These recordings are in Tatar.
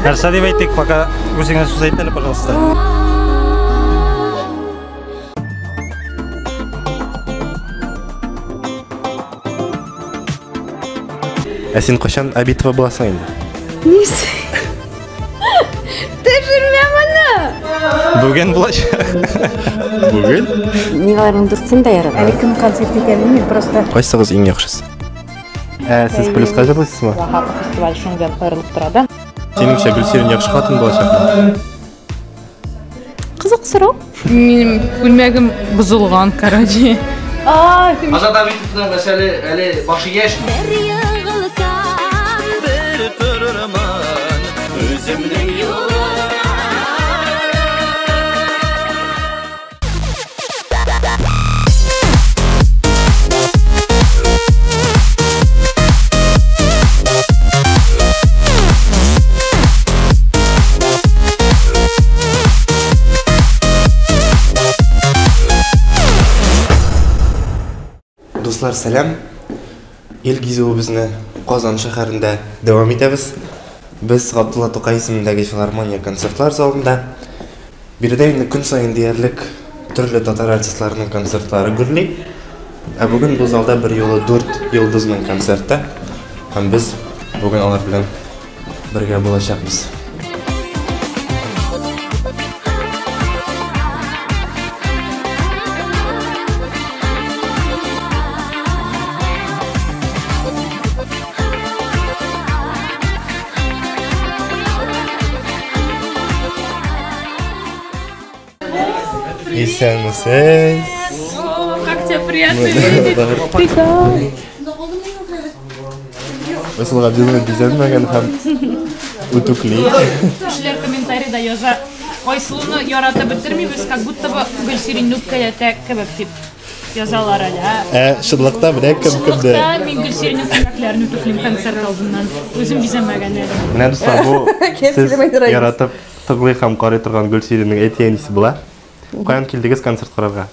Нәрсә дип әйтик, пока үзеңә сүз әйт әле, пожалуйста. Ә син кайчан Абитова буласың инде? Нисе? Төшермә моны! Бүген булачак. Бүген? Мин аларның дүртсен дә яратам. Әле кем концерт икәнен мин просто... Кайсыгыз иң яхшысы? Ә сез плюска җырлыйсызмы? Ваһапов фестиваль шуның белән аерылып тора да. Синеңчә, Гөлсирин яхшы хатын булачакмы? Кызык сорау. Минем күлмәгем бозылган, короче. Азат Абитовның әле әле башы яшь. Бер егылсам, Бер торырмын үземнең юлыма. Дуслар, сәлам. Ил гизүебезне Казан шәһәрендә дәвам итәбез. Без Габдулла Тукай исемендәге филармония концертлар залында. Биредә инде көн саен диярлек төрле татар артистларының концертлары гөрли. Ә бүген бу залда бер юлы 4 йолдызның концерты. Һәм без бүген алар белән бергә булачакбыз. Исәнмесез. О, как тебя приятно видеть. Айсылу Габдинова бизәнмәгән һәм үтүкли. Кешеләр комментарийда яза. Айсылуны яратып бетермибез, как будто бы Гөлсирин үпкәләтә кебек дип язалар әле. Ә чынлыкта менә кем кемдә. Чынлыкта мин Гөлсириннең күлмәкләрен үтүклим концерт алдыннан. Үзем бизәнмәгән әле. Менә дуслар, бу сез яратып тыңлый һәм карый торган Гөлсириннең әти-әнисе була. Каян килдегез концерт карарга?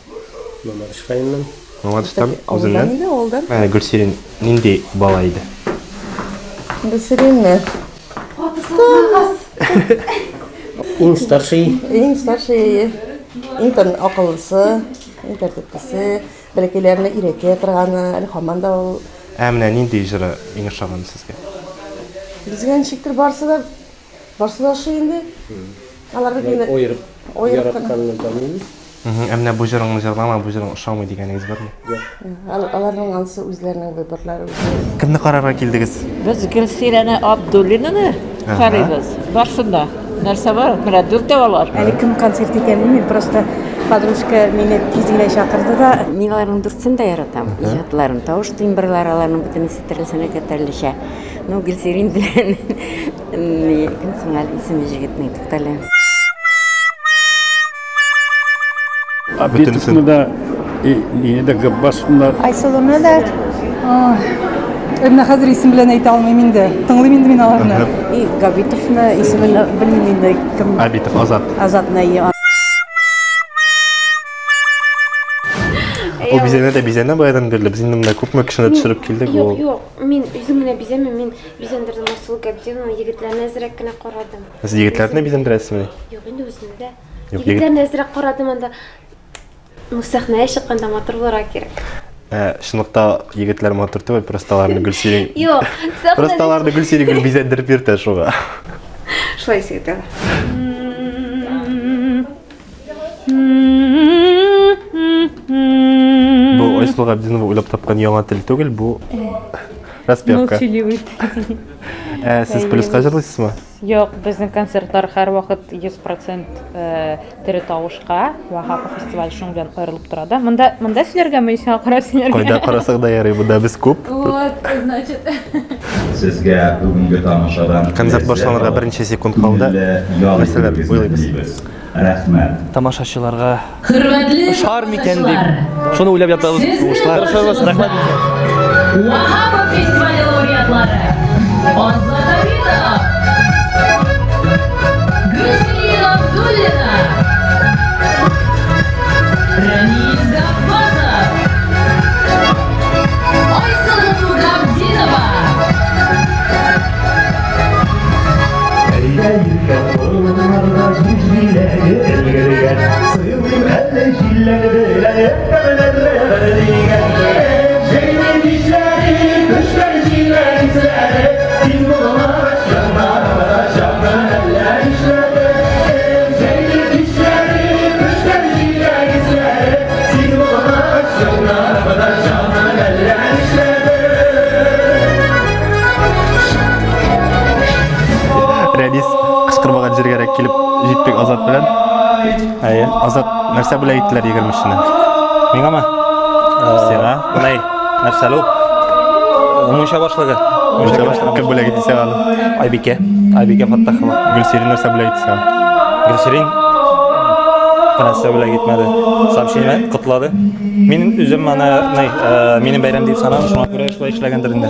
Мамадыш районыннан. Мамадыштан, Авылдан үзеннән. инде, авылдан. Ә, Гөлсирин нинди бала иде? Гөлсиринме? Иң старший. Иң старший, иң тын акыллысы, иң тәртиплесе, бәләкәйләрне өйрәтә торганы, әле һаман да ул. Ә менә нинди җыры иң ошаган сезгә? Безгә ничектер барысы да, барысы да ошый инде. Алар бит инде Аерып аерып кына. яратканны таныйм. Ә менә бу җырыңны җырлама, бу җырың ошамый дигәнегез бармы? Аларның анысы үзләренең выборлары үзләре. Кемне карарга килдегез? Без Гөлсирәне Абдуллинаны карыйбыз. Барсын да. Нәрсә бар? Менә дүртәү алар. Әле кем концерт икәнен мин просто подружка мине тиз генә чакырды да. Мин аларның дүртсен дә яратам. Иҗатларын, тавыш тембрлары аларның бөтенесе төрлесенә төрлечә. Ну, Гөлсирин белән ни, кем соң әле исеме җегетнең, туктале. Абитовны да, и дә Габбасовны да. Айсылуны да. Менә хәзер исем белән әйтә алмыйм инде. Тыңлыйм инде мин аларны. И Габитовны исемен белмим инде кем. Абитов Азат. Азатны. Ул бизәнә дә бизәнә баядан бирле. Без инде менә күпме кешене төшереп килдек. Юк, Ул юк, мин үзем генә бизәмим, мин бизәндердем Айсылу Габдинованы, егетләрне әзрәк кенә карадым. Сез егетләрне бизәндерәсезме? Юк, инде үземне дә. Юк, егет- Егетләрне әзрәк карадым анда. Ну, сәхнәгә чыкканда матур булырга кирәк. Ә, чынлыкта егетләр матур түгел, просто аларны Гөлсирин. Юк, сәхнәдә Просто аларны Гөлсирин гел бизәндереп йөртә шуңа. Шулай исегез. Бу Айсылу Габдинова уйлап тапкан яңа тел түгел, бу распевка. Молчаливый. Ә, сез плюска җырлыйсызмы? Юк, безнең концертлар һәрвакыт 100% тере тавышка. Ваһапов фестиваль шуның белән аерылып тора да. Монда, монда сөйләргәме, сиңа карап сөйләргә? Кайда карасак да ярый, монда без күп. Вот, значит. Сезгә бүгенге тамашадан Концерт башланырга берничә секунд калды. Ял Нәрсәләр итүегезне уйлыйбыз? телибез. Рәхмәт. Тамашачыларга Хөрмәтле ошар микән дип, шуны уйлап ятабыз. Уңышлар. Тырышабыз, рәхмәт. Ваһапов фестивале лауреатлары Азат Абитов, Гөлсирин Абдуллина, Рамиль Габбасов, Айсылу Габдинова. Фәридә Рәдис кычкырмаган җиргәрәк килеп җиттек Азат белән. Әйе. Азат, нәрсә бүләк иттеләр 20-нчене? Миңамы? Сиңа? Ни, нәрсә әле ул? Мунча башлыгы. Мунча башлыгы. Кем бүләк итте сиңа аны? Айбикә. Айбикә Фаттахова. Гөлсирин нәрсә бүләк итте сиңа? Гөлсирин бернәрсә бүләк итмәде. Сообщение котлады. Мин үзем аны ни, минем бәйрәм дип санам, шуңа күрә шулай эшләгәндер инде.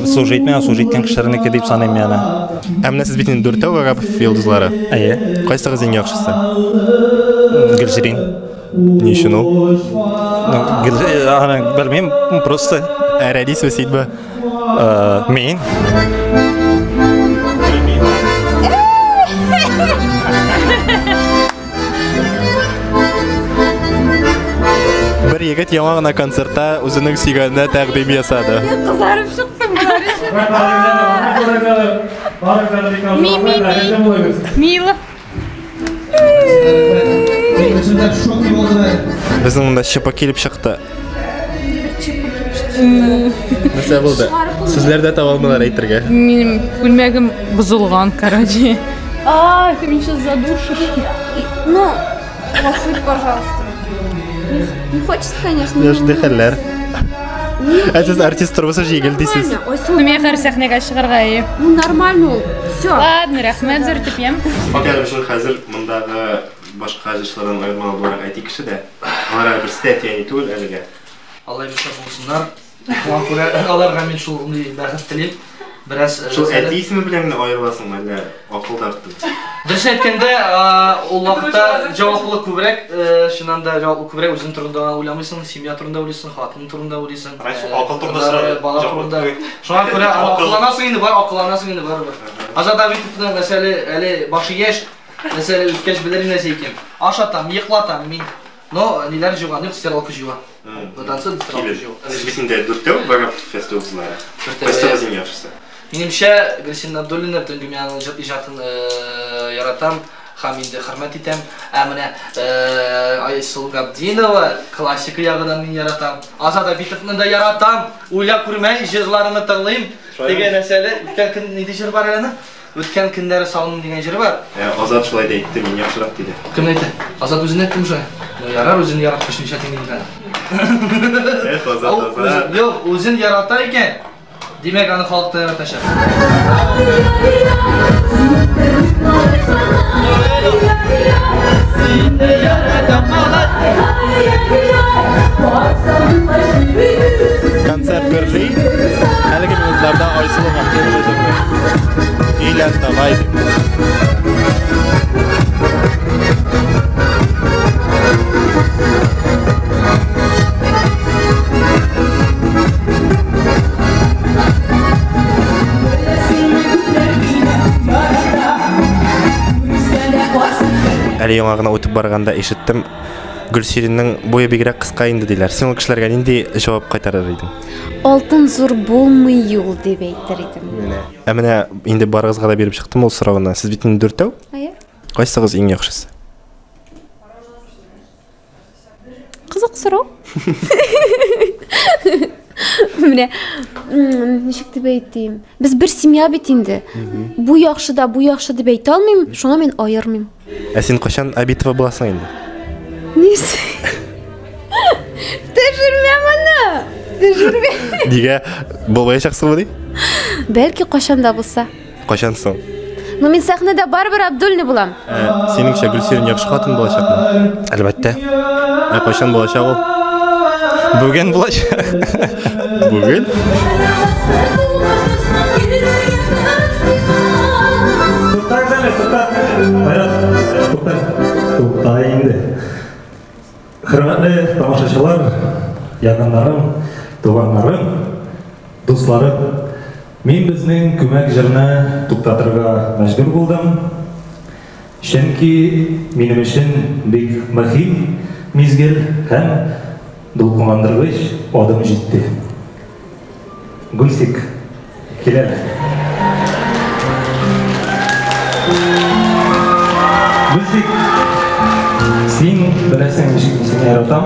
Служить итмәгән, служить иткән кешеләрнеке дип саныйм мин аны. Ә менә сез бит инде дүртәү Вагапов йолдызлары. Әйе. Кайсыгыз иң яхшысы? Гөлсирин. Ни өчен ул? Ну, аны белмим, просто. Ә Рәдис Вәситбе? Мин. Бер егет яңа гына концертта үзенең сөйгәненә тәкъдим ясады. Мин кызарып чыктым болар өчен. Ми, ми, ми. Мило. Безнең монда чыпа килеп чыкты. Нәрсә булды? Сүзләр дә таба алмыйлар әйтергә. Минем күлмәгем бозылган, короче. А, ты меня сейчас задушишь. Ну, Вафут, пожалуйста. Не хочется, конечно. Менә шундый хәлләр. Ә сез артист тормышы җиңел дисез. Ну, мин хәзер сәхнәгә чыгарга әйе. Ну, нормально ул. Все. Ладно, рәхмәт зур дип, ям. Фатих өчен хәзер мондагы башка җырчылардан аермалы буларак әти кеше дә. Алар әле берсе дә әти-әни түгел әлегә. Алла бирсә булсыннар. Шуңа күрә аларга мин шул бәхет телим. Бераз Шул әти исеме белән генә аерыласыңмы, әллә акыл да артты? Дөресен әйткәндә, ул вакытта җаваплылык күбрәк, чыннан да җаваплылык күбрәк, үзең турында гына уйламыйсың, семья турында уйлыйсың, хатын турында уйлыйсың. Раньше акыл турында сорады. Бала турында. Шуңа күрә акылланасың инде, бар акылланасың инде барыбер. Азат Абитовның мәсәле әле башы яшь, мәсәле үскәч белер нәрсә икән. Ашатам, йоклатам мин. Но ниләр җуган юк, стиралка җуа. Ватансы стиралка җуа. Сез бит инде дүртәү Вагапов фестивальләре. Кайсыгыз иң яхшысы? Минемчә, Гөлсинә Абдуллина бөтен мин аның иҗатын яратам һәм инде хөрмәт итәм. Ә менә Айсылу Габдинова классика ягыннан мин яратам. Азат Абитовны да яратам. Уйлап күрмә, җырларны тыңлыйм. Теге нәрсәле, үткән көн нинди җыр бар әле? Үткән көннәре сагыну дигән җыр бар. Азат шулай да әйтте, мин яхшырак диде. Кем әйтте? Азат үзенә әйтте шулай. Ну ярар, үзен яраткач нишләтим инде хәзер. Эх, Азат, Азат. Юк, үзен ярата икән. Димәк, аны халык та яратачак. Концерт гөрли. Әлеге минутларда Айсылу Габдуллова җырлый. Өйлән давай дип. Әле яңа гына үтеп барганда ишеттем, Гөлсириннең буе бигрәк кыска инде диләр. Син ул кешеләргә нинди җавап кайтарыр идең? Алтын зур булмый юл дип әйтер идем. Менә. Ә менә инде барыгызга да биреп чыктым ул сорауны. Сез бит инде дүртәү. Әйе. Кайсыгыз иң яхшысы? Кызык сорау. Менә ничек дип әйтим? Без бер семья бит инде. Бу яхшы да, бу яхшы дип әйтә алмыйм, шуңа мин аермыйм. Ә син кайчан Абитова буласың инде? Нәрсә? Төшермә моны! Төшермә! Нигә булмаячаксыңмы ди? Бәлки кайчан да булса. Кайчан соң? Ну мин сәхнәдә барыбер Абдуллина булам. Ә, синеңчә Гөлсирин яхшы хатын булачакмы? Әлбәттә. Ә кайчан булачак ул? Бүген булачак. Бүген? Туктагыз әле, тукта. Айрат, тукта. Тукта инде. Хөрмәтле тамашачылар, якыннарым, туганнарым, дусларым. Мин безнең күмәк җырны туктатырга мәҗбүр булдым. Чөнки минем өчен бик мөһим мизгел һәм дулкынландыргыч адым җитте. Гульсик, кил әле. Гульсик, син беләсең, ничек мин сине яратам.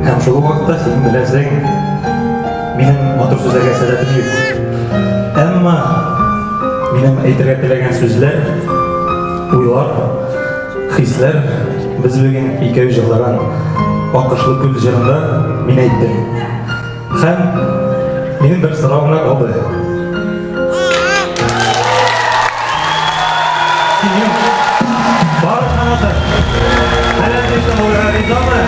Һәм шул ук вакытта син беләсең, минем матур сүзләргә сәләтем юк. Әмма минем әйтергә теләгән сүзләр, уйлар, хисләр без бүген икәү җырлаган Акышлы күл җырында мин әйттем. Һәм минем бер сорау гына калды. Синең бар канаты хәләл җефетең булырга ризамы?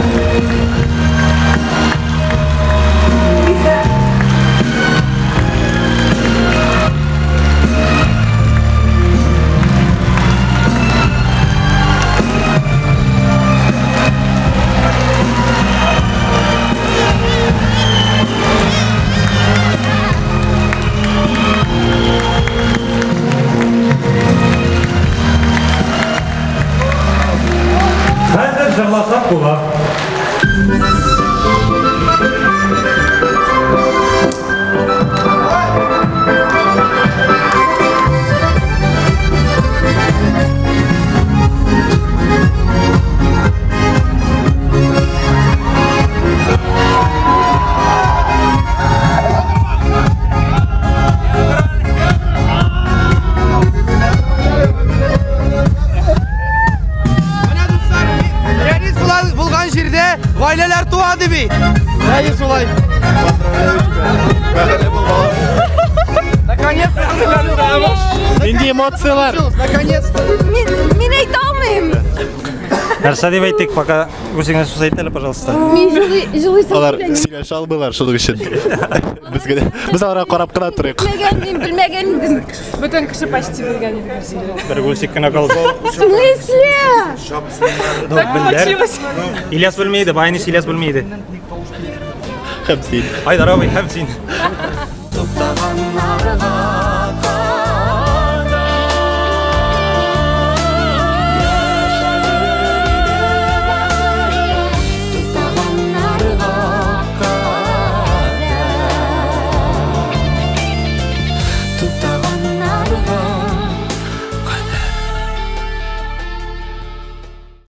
Хәзер җырласак була. Менә дуслар, Рәнис булган җирдә гаиләләр туа ди бит. Әйе, шулай. Наконец-то. Нинди эмоцияләр? Наконец-то. Мин, мин әйтә алмыйм. Нәрсә дип әйтик, пока үзеңә сүз әйт әле, пожалуйста. Мин җылый, җылыйсым Алар килә. сөйләшә алмыйлар шуның өчен. Без генә без аларга карап кына торыйк. Белмәгән, мин белмәгән идем. Бөтен кеше почти белгән иде Гөлсирин. Бер Гульсик кенә калды. В смысле? Так получилось. Ильяс белми иде, Байнис Ильяс белми иде. Һәм син. Айдар абый, һәм син. Туктаганнарга.